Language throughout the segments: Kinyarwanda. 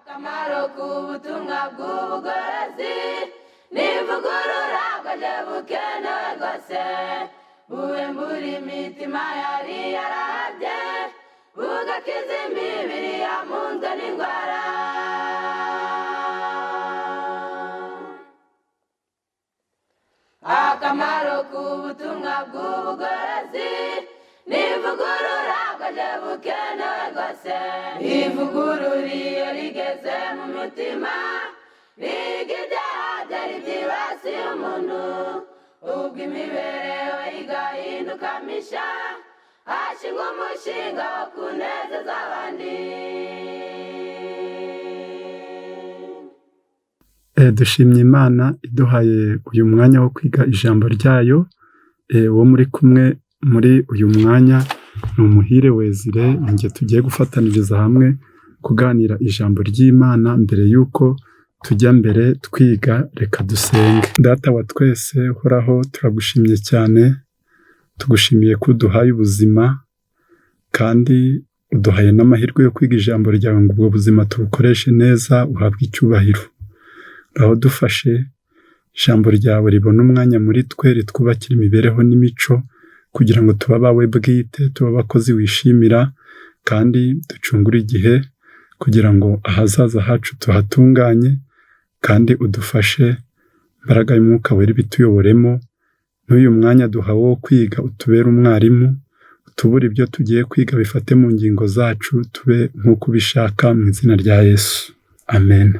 Akamaro k'ubutumwa bw'ubugorozi n'ivugurura bwaje bukenewe rwose, buhembura imitima yari yarahabye, bugakiza imibiri yamunzwe n'indwara. Akamaro k'ubutumwa bw'ubugorozi n'ivugurura bwaje bukenewe rwose. Ivugurura iyo rigeze mu mutima, riga ibyaha byari byibasiye umuntu, ubwo imibereho igahinduka misha, hashingwa umushinga wo kunezeza abandi. Dushimye Imana iduhaye uyu mwanya wo kwiga ijambo ryayo. Uwo muri kumwe muri uyu mwanya ni Umuhire Wezire, ninjye tugiye gufataniriza hamwe kuganira ijambo ry'Imana. Mbere y'uko tujya mbere twiga, reka dusenge. Data wa twese uhoraho, turagushimye cyane, tugushimiye ko uduhaye ubuzima kandi uduhaye n'amahirwe yo kwiga ijambo ryawe ngo ubwo buzima tubukoreshe neza, uhabwe icyubahiro. Aho dufashe ijambo ryawe ribona umwanya muri twe, ritwubakira imibereho n'imico kugira ngo tube abawe bwite, tube abakozi wishimira, kandi ducungure igihe kugira ngo ahazaza hacu tuhatunganye, kandi udufashe imbaraga y'Umwuka Wera ibituyoboremo. N'uyu mwanya duhawe wo kwiga utubere umwarimu, utubure ibyo tugiye kwiga bifate mu ngingo zacu, tube nk'uko ubishaka, mu izina rya Yesu, amen.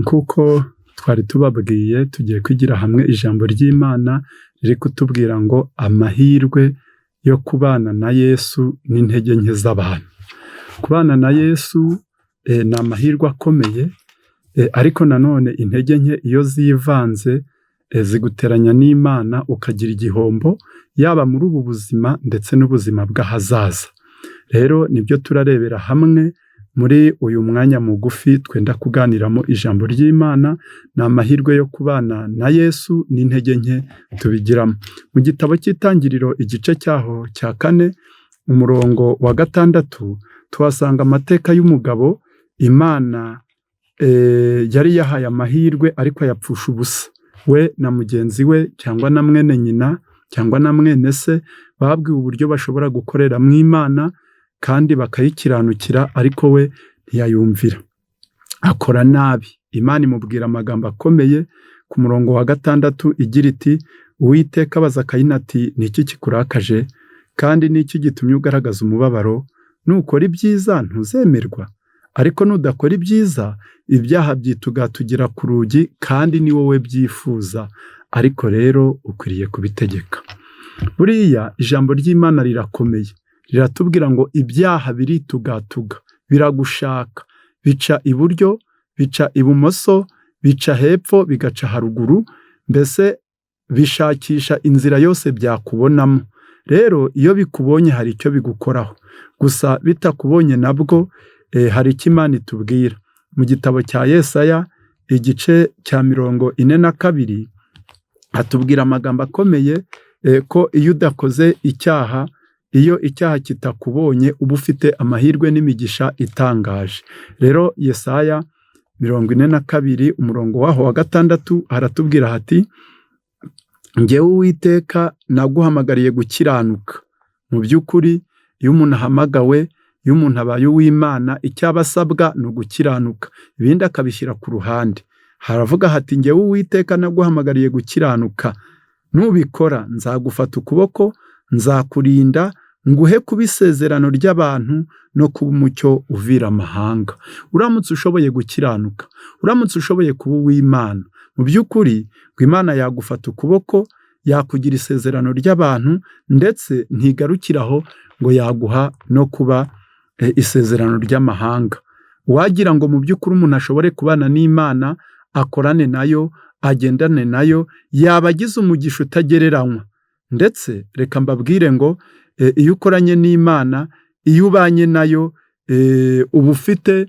Nk'uko twari tubabwiye, tugiye kwigira hamwe ijambo ry'Imana riri kutubwira ngo amahirwe yo kubana na Yesu n'intege nke z'abantu. Kubana na Yesu ni amahirwe akomeye, ariko nanone intege nke iyo zivanze ziguteranya n'Imana ukagira igihombo, yaba muri ubu buzima ndetse n'ubuzima bw'ahazaza. Rero nibyo turarebera hamwe muri uyu mwanya mugufi twenda kuganiramo ijambo ry'Imana. Ni amahirwe yo kubana na Yesu n'intege nke tubigiramo. Mu gitabo cy'Itangiriro igice cyaho cya 4 umurongo wa 6 tuhasanga amateka y'umugabo Imana yari yahaye amahirwe ariko ayapfusha ubusa. We na mugenzi we cyangwa na mwene nyina cyangwa na mwene se babwiwe uburyo bashobora gukorera mu Imana kandi bakayikiranukira, ariko we ntiyayumvira, akora nabi. Imana imubwira amagambo akomeye ku murongo wa 6 igira iti: Uwiteka abaza Kayini ati, ni iki kikurakaje kandi ni iki gitumye ugaragaza umubabaro? Nukora ibyiza ntuzemerwa, ariko nudakora ibyiza ibyaha byitugatugira ku rugi, kandi ni wowe byifuza, ariko rero ukwiriye kubitegeka. Buriya ijambo ry'Imana rirakomeye, riratubwira ngo ibyaha biritugatuga, biragushaka, bica iburyo, bica ibumoso, bica hepfo, bigaca haruguru, mbese bishakisha inzira yose byakubonamo. Rero iyo bikubonye hari icyo bigukoraho, gusa bitakubonye nabwo hari icyo Imana itubwira. Mu gitabo cya Yesaya igice cya 42 hatubwira amagambo akomeye ko iyo udakoze icyaha, iyo icyaha kitakubonye, uba ufite amahirwe n'imigisha itangaje. Rero Yesaya 42 umurongo waho wa 6 haratubwira hati: njyewe Uwiteka naguhamagariye gukiranuka. Mu by'ukuri iyo umuntu ahamagawe, iyo umuntu abaye uw'Imana, icyo aba asabwa ni ugukiranuka, ibindi akabishyira ku ruhande. Haravuga hati: njyewe Uwiteka naguhamagariye gukiranuka, nubikora nzagufata ukuboko, nzakurinda, nguhe kuba isezerano ry'abantu no kuba umucyo uvira amahanga. Uramutse ushoboye gukiranuka, uramutse ushoboye kuba uw'Imana, mu by'ukuri ngo Imana yagufata ukuboko, yakugira isezerano ry'abantu, ndetse ntigarukiraho ngo yaguha no kuba isezerano ry'amahanga. Wagira ngo mu by'ukuri umuntu ashobore kubana n'Imana, akorane nayo, agendane nayo, yaba agize umugisha utagereranywa. Ndetse reka mbabwire ngo iyo ukoranye n'Imana, iyo ubanye nayo, uba ufite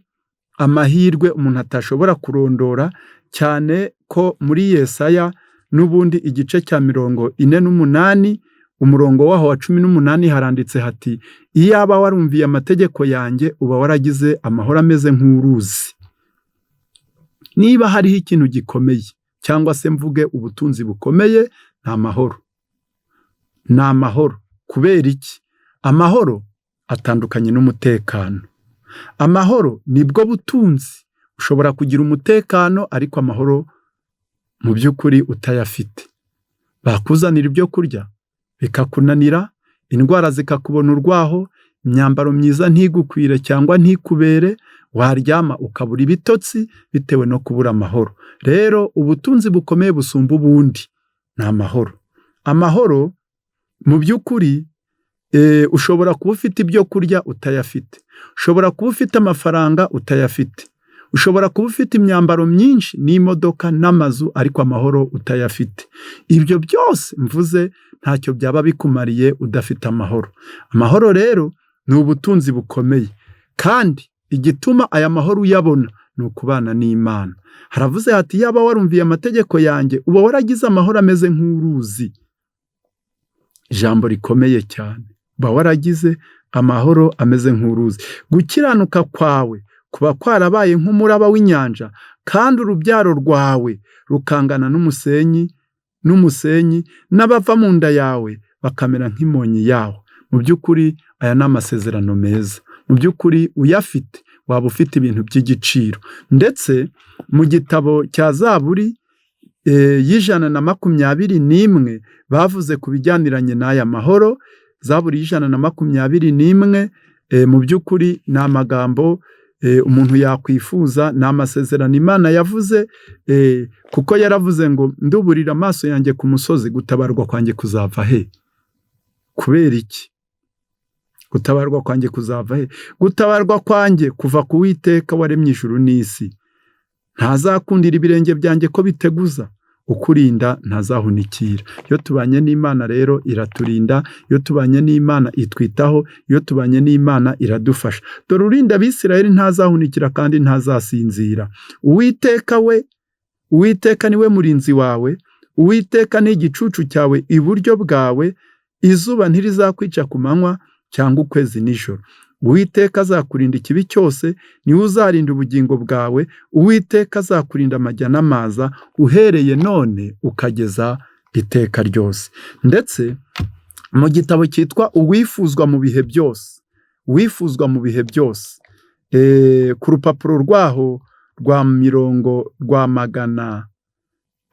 amahirwe umuntu atashobora kurondora, cyane ko muri Yesaya n'ubundi igice cya 48 umurongo waho wa 18 haranditse hati: iyaba warumviye amategeko yanjye uba waragize amahoro ameze nk'uruzi. Niba hariho ikintu gikomeye cyangwa se mvuge ubutunzi bukomeye, ni amahoro. Ni amahoro. Kubera iki? Amahoro atandukanye n'umutekano. Amahoro nibwo butunzi. Ushobora kugira umutekano ariko amahoro mu by'ukuri utayafite. Bakuzanira ibyo kurya bikakunanira, indwara zikakubona urwaho, imyambaro myiza ntigukwire cyangwa ntikubere, waryama ukabura ibitotsi bitewe no kubura amahoro. Rero ubutunzi bukomeye busumba ubundi ni amahoro. Amahoro mu by'ukuri ushobora kuba ufite ibyo kurya utayafite, ushobora kuba ufite amafaranga utayafite, ushobora kuba ufite imyambaro myinshi n'imodoka n'amazu ariko amahoro utayafite. Ibyo byose mvuze ntacyo byaba bikumariye udafite amahoro. Amahoro rero ni ubutunzi bukomeye, kandi igituma aya mahoro uyabona ni ukubana n'Imana. Haravuze hati yaba warumviye amategeko yanjye uba waragize amahoro ameze nk'uruzi. Ijambo rikomeye cyane, uba waragize amahoro ameze nk'uruzi. Gukiranuka kwawe kuba kwarabaye nk'umuraba w'inyanja, kandi urubyaro rwawe rukangana n'umusenyi, n'abava mu nda yawe bakamera nk'imonyi yawo. Mu by'ukuri aya ni amasezerano meza. Mu by'ukuri uyafite waba ufite ibintu by'igiciro. Ndetse mu gitabo cya Zaburi y'121 bavuze ku bijyaniranye n'aya mahoro. Zaburi y'121 mu by'ukuri ni amagambo umuntu yakwifuza, ni amasezerano Imana yavuze, kuko yaravuze ngo nduburira amaso yanjye ku musozi, gutabarwa kwanjye kuzava he? Kubera iki? Gutabarwa kwanjye kuzava he? Gutabarwa kwanjye kuva ku Uwiteka waremye ijuru n'isi. Ntazakundira ibirenge byanjye ko biteguza, ukurinda ntazahunikira. Iyo tubanye n'Imana rero iraturinda, iyo tubanye n'Imana itwitaho, iyo tubanye n'Imana iradufasha. Dore urinda Abisirayeli ntazahunikira kandi ntazasinzira. Uwiteka we, Uwiteka niwe murinzi wawe, Uwiteka ni igicucu cyawe iburyo bwawe, izuba ntirizakwica ku manywa cyangwa ukwezi nijoro. Uwiteka azakurinda ikibi cyose, niwe uzarinda ubugingo bwawe. Uwiteka azakurinda amajya n'amaza, uhereye none ukageza iteka ryose. Ndetse mu gitabo cyitwa Uwifuzwa mu bihe byose, Uwifuzwa mu bihe byose, ku rupapuro rwaho rwa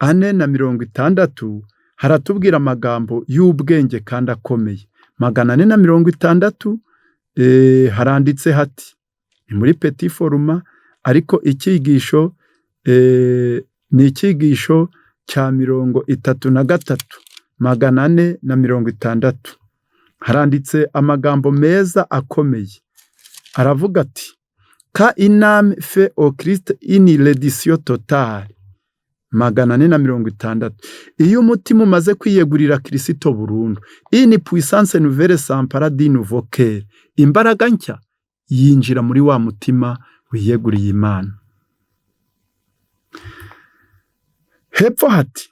460 haratubwira amagambo y'ubwenge kandi akomeye. 460 haranditse hati, ni muri petit format, ariko icyigisho ni icyigisho cya 33, 460. Haranditse amagambo meza akomeye, aravuga ati quand une âme fait au Christ une reddition totale. 460. Iyo umutima umaze kwiyegurira Kirisito burundu, une puissance nouvelle s'empare du nouveau cœur, imbaraga nshya yinjira muri wa mutima wiyeguriye Imana. Hepfo hati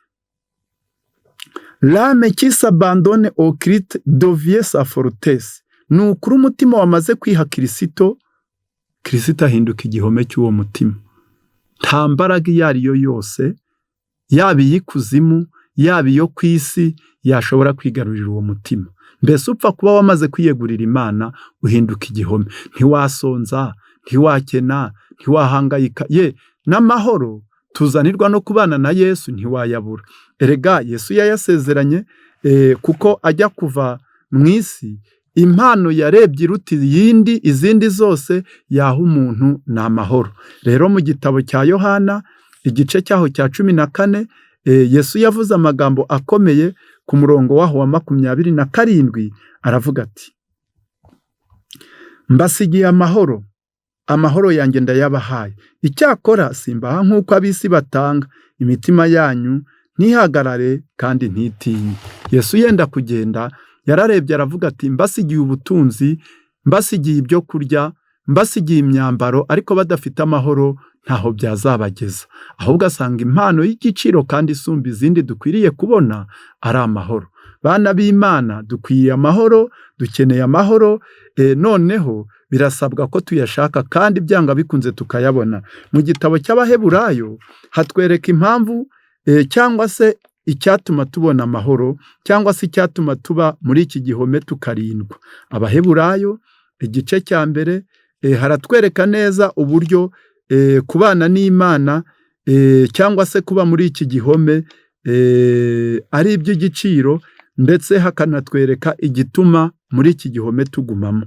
l'âme qui s'abandonne au Christ devient sa forteresse. Ni ukuri umutima wamaze kwiha Kirisito, Kirisito ahinduka igihome cy'uwo mutima. Nta mbaraga iyo ari yo yose, yaba iy'ikuzimu, yaba iyo ku isi, yashobora kwigarurira uwo mutima. Mbese upfa kuba wamaze kwiyegurira Imana, uhinduka igihome. Ntiwasonza, ntiwakena, ntiwahangayika, ye n'amahoro tuzanirwa no kubana na Yesu ntiwayabura. Erega Yesu yayasezeranye, kuko ajya kuva mu isi, impano yarebye iruta iyindi izindi zose yaha umuntu ni amahoro. Rero mu gitabo cya Yohana igice cyaho cya 14, Yesu yavuze amagambo akomeye ku murongo waho wa 27, aravuga ati mbasigiye amahoro, amahoro yanjye ndayabahaye, icyakora simbaha nk'uko ab'isi batanga, imitima yanyu ntihagarare kandi ntitinye. Yesu yenda kugenda yararebye aravuga ati mbasigiye ubutunzi, mbasigiye ibyo kurya, mbasigiye imyambaro, ariko badafite amahoro ntaho byazabageza. Ahubwo asanga impano y'igiciro kandi isumba izindi dukwiriye kubona ari amahoro. Bana b'Imana, dukwiriye amahoro, dukeneye amahoro. Noneho birasabwa ko tuyashaka kandi byanga bikunze tukayabona. Mu gitabo cy'Abaheburayo hatwereka impamvu cyangwa se icyatuma tubona amahoro, cyangwa se icyatuma tuba muri iki gihome tukarindwa. Abaheburayo igice cya mbere haratwereka neza uburyo kubana n'Imana cyangwa se kuba muri iki gihome ari iby'igiciro, ndetse hakanatwereka igituma muri iki gihome tugumamo.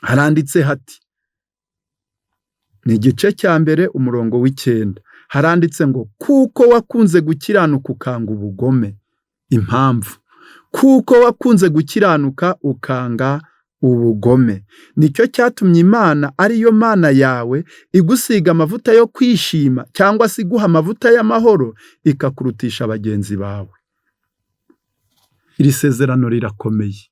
Haranditse hati, ni igice cya mbere umurongo w'9, haranditse ngo kuko wakunze gukiranuka ukanga ubugome. Impamvu kuko wakunze gukiranuka ukanga ubugome, nicyo cyatumye Imana ariyo Mana yawe igusiga amavuta yo kwishima, cyangwa se iguha amavuta y'amahoro, ikakurutisha bagenzi bawe. Iri sezerano rirakomeye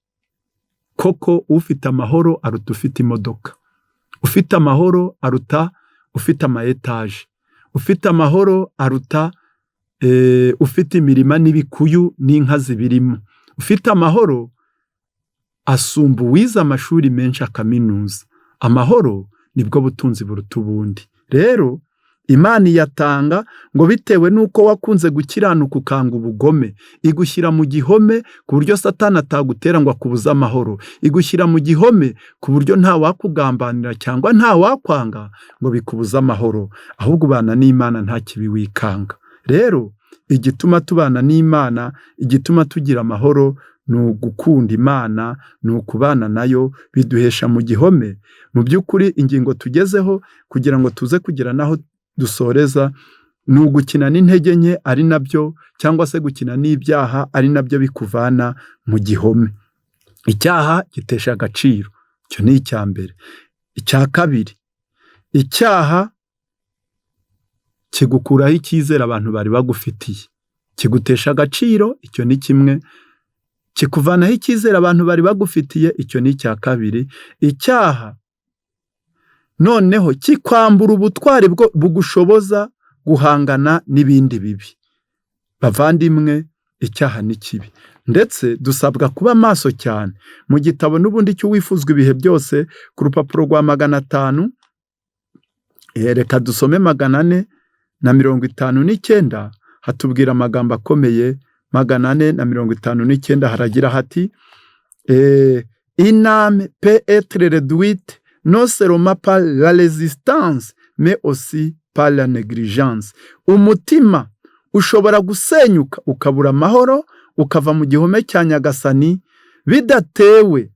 koko. Ufite amahoro aruta ufite imodoka, ufite amahoro aruta ufite ama etaje, ufite amahoro aruta ufite imirima n'ibikuyu n'inka zibirimo, ufite amahoro asumba uwize amashuri menshi akaminuza. Amahoro nibwo butunzi buruta ubundi. Rero Imana iyatanga ngo bitewe n'uko wakunze gukiranuka ukanga ubugome, igushyira mu gihome ku buryo Satani atagutera ngo akubuze amahoro, igushyira mu gihome ku buryo nta wakugambanira cyangwa nta wakwanga ngo bikubuze amahoro, ahubwo ubana n'Imana nta kibi wikanga. Rero igituma tubana n'Imana, igituma tugira amahoro, ni ugukunda Imana, ni ukubana nayo, biduhesha mu gihome. Mu by'ukuri ingingo tugezeho kugira ngo tuze kugira naho dusoreza, ni ugukina n'intege nke ari nabyo, cyangwa se gukina n'ibyaha ari nabyo bikuvana mu gihome. Icyaha gitesha agaciro, icyo ni icya mbere. Icya kabiri, icyaha kigukuraho icyizere abantu bari bagufitiye, kigutesha agaciro, icyo ni kimwe. Kikuvanaho icyizere abantu bari bagufitiye, icyo ni icya kabiri. Icyaha noneho kikwambura ubutwari bugushoboza guhangana n'ibindi bibi. Bavandimwe, icyaha ni kibi, ndetse dusabwa kuba maso cyane. Mu gitabo n'ubundi cy'Uwifuzwa ibihe byose, ku rupapuro rwa 500, reka dusome 459, hatubwira amagambo akomeye. 459 haragira hati: une âme peut être réduite non seulement par la résistance mais aussi par la négligence. Umutima ushobora gusenyuka ukabura amahoro, ukava mu gihome cya Nyagasani, bidatewe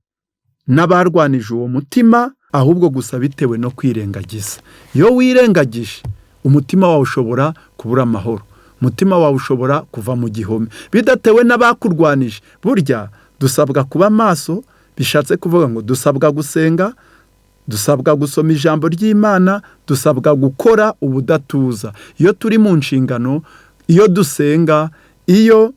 n'abarwanije uwo mutima, ahubwo gusa bitewe no kwirengagiza. Iyo wirengagije, umutima wawe ushobora kubura amahoro, umutima wawe ushobora kuva mu gihome bidatewe n'abakurwanije. Burya dusabwa kuba maso, bishatse kuvuga ngo dusabwa gusenga, dusabwa gusoma ijambo ry'Imana, dusabwa gukora ubudatuza. Iyo turi mu nshingano, iyo dusenga, iyo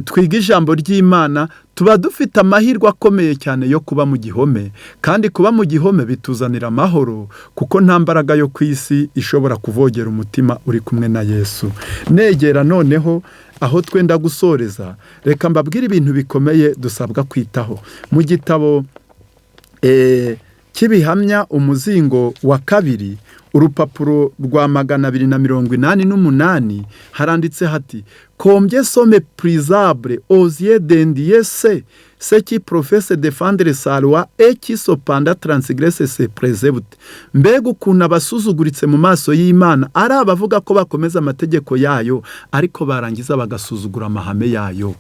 twiga ijambo ry'Imana, tuba dufite amahirwe akomeye cyane yo kuba mu gihome, kandi kuba mu gihome bituzanira amahoro, kuko nta mbaraga yo ku isi ishobora kuvogera umutima uri kumwe na Yesu. Negera noneho aho twenda gusoreza, reka mbabwire ibintu bikomeye dusabwa kwitaho. Mu gitabo cy'Ibihamya, umuzingo wa kabiri, urupapuro rwa 288, haranditse hati: combien sont méprisables aux yeux de Dieu ceux qui professent défendre sa loi et qui cependant transgressent ses préceptes. Mbega ukuntu abasuzuguritse mu maso y'Imana ari abavuga ko bakomeza amategeko yayo, ariko barangiza bagasuzugura amahame yayo.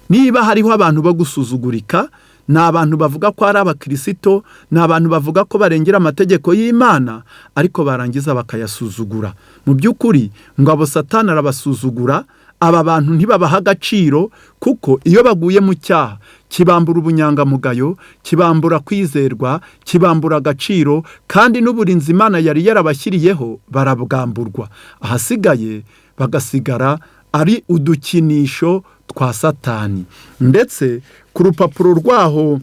Niba hariho abantu bo gusuzugurika, ni abantu bavuga ko ari abakirisito, ni abantu bavuga ko barengera amategeko y'Imana, ariko barangiza bakayasuzugura. Mu by'ukuri ngo abo Satani arabasuzugura. Aba bantu ntibabaha agaciro, kuko iyo baguye mu cyaha kibambura ubunyangamugayo, kibambura kwizerwa, kibambura agaciro, kandi n'uburinzi Imana yari yarabashyiriyeho barabwamburwa. Ahasigaye bagasigara ari udukinisho twa Satani. Ndetse ku rupapuro rwaho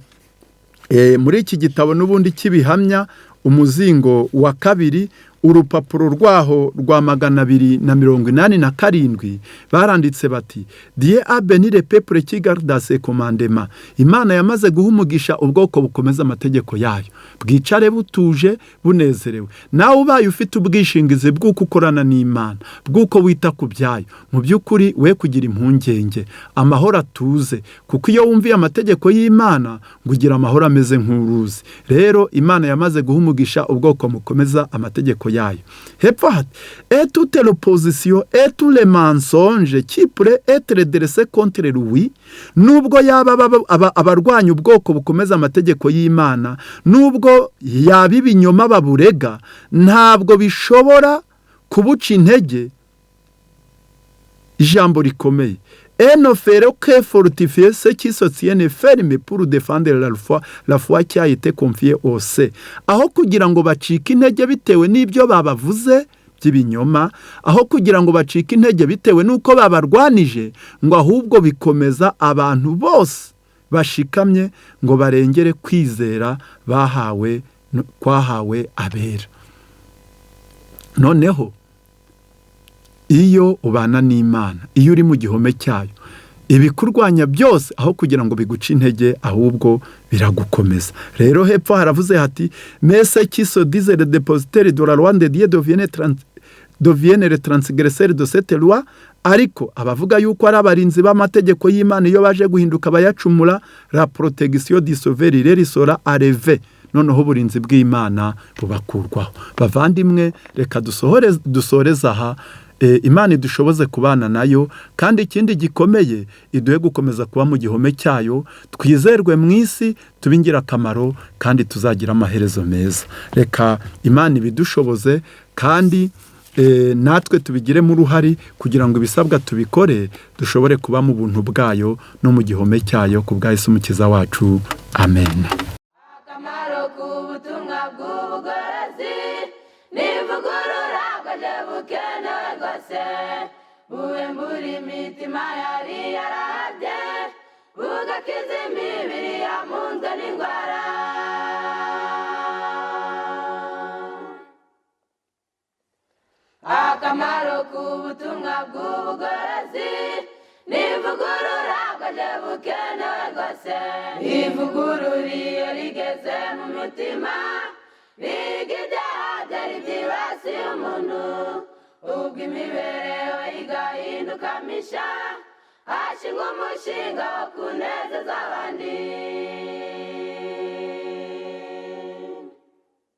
muri iki gitabo n'ubundi cy'Ibihamya, umuzingo wa kabiri, Urupapuro rwaho rwa 287, baranditse bati: "Dieu a béni le peuple qui garde ses commandements." Imana yamaze guha umugisha ubwoko bukomeza amategeko yayo, bwicare butuje bunezerewe. Nawe ubaye ufite ubwishingizi bw'uko ukorana n'Imana, bw'uko wita ku byayo, mu by'ukuri we kugira impungenge, amahoro atuze, kuko iyo wumviye amategeko y'Imana ngo ugira amahoro ameze nk'uruzi. Rero Imana yamaze guha umugisha ubwoko mukomeza amategeko yayo. Hepfo hati: "Et toute l'opposition et tous les mensonges qui pourraient être dressés contre lui." Nubwo yaba abarwanya ubwoko bukomeza amategeko y'Imana, nubwo yaba ibinyoma baburega, ntabwo bishobora kubuca intege. Ijambo rikomeye: "Et ne feront que fortifier ceux qui se tiennent ferme pour défendre la foi qui a été confiée aux saints." Aho kugira ngo bacike intege bitewe n'ibyo babavuze by'ibinyoma, aho kugira ngo bacike intege bitewe n'uko babarwanije, ngo ahubwo bikomeza abantu bose bashikamye ngo barengere kwizera bahawe, kwahawe abera. Noneho iyo ubana n'Imana, iyo uri mu gihome cyayo, ibikurwanya byose aho kugira ngo biguce intege, ahubwo biragukomeza. Rero hepfo haravuze hati: "Mais ceux qui se disent les dépositaires de la loi de Dieu deviennent les transgresseurs de cette loi." Ariko abavuga yuko ari abarinzi b'amategeko y'Imana, iyo baje guhinduka bayacumura, "la protection du Sauveur leur sera enlevée." Noneho uburinzi bw'Imana bubakurwaho. Bavandimwe, reka dusoreze aha. Imana idushoboze kubana nayo, kandi ikindi gikomeye, iduhe gukomeza kuba mu gihome cyayo, twizerwe mu isi, tube ingirakamaro kandi tuzagira amaherezo meza. Reka Imana ibidushoboze, kandi natwe tubigiremo uruhare kugira ngo ibisabwa tubikore, dushobore kuba mu buntu bwayo no mu gihome cyayo, ku bwa Yesu Umukiza wacu. Amen. Akamaro k'ubutumwa bw'ubugorozi n'ivugurura bwaje bukenewe rwose, buhembura imitima yari yarahabye, bugakiza imibiri yamunzwe n'indwara. Akamaro k'ubutumwa bw'ubugorozi n'ivugurura bwaje bukenewe rwose. Ivugurura iyo rigeze mu mitima, riga ibyaha byari byibasiye umuntu, ubwo imibereho igahinduka misha, hashingwa umushinga wo kunezeza abandi.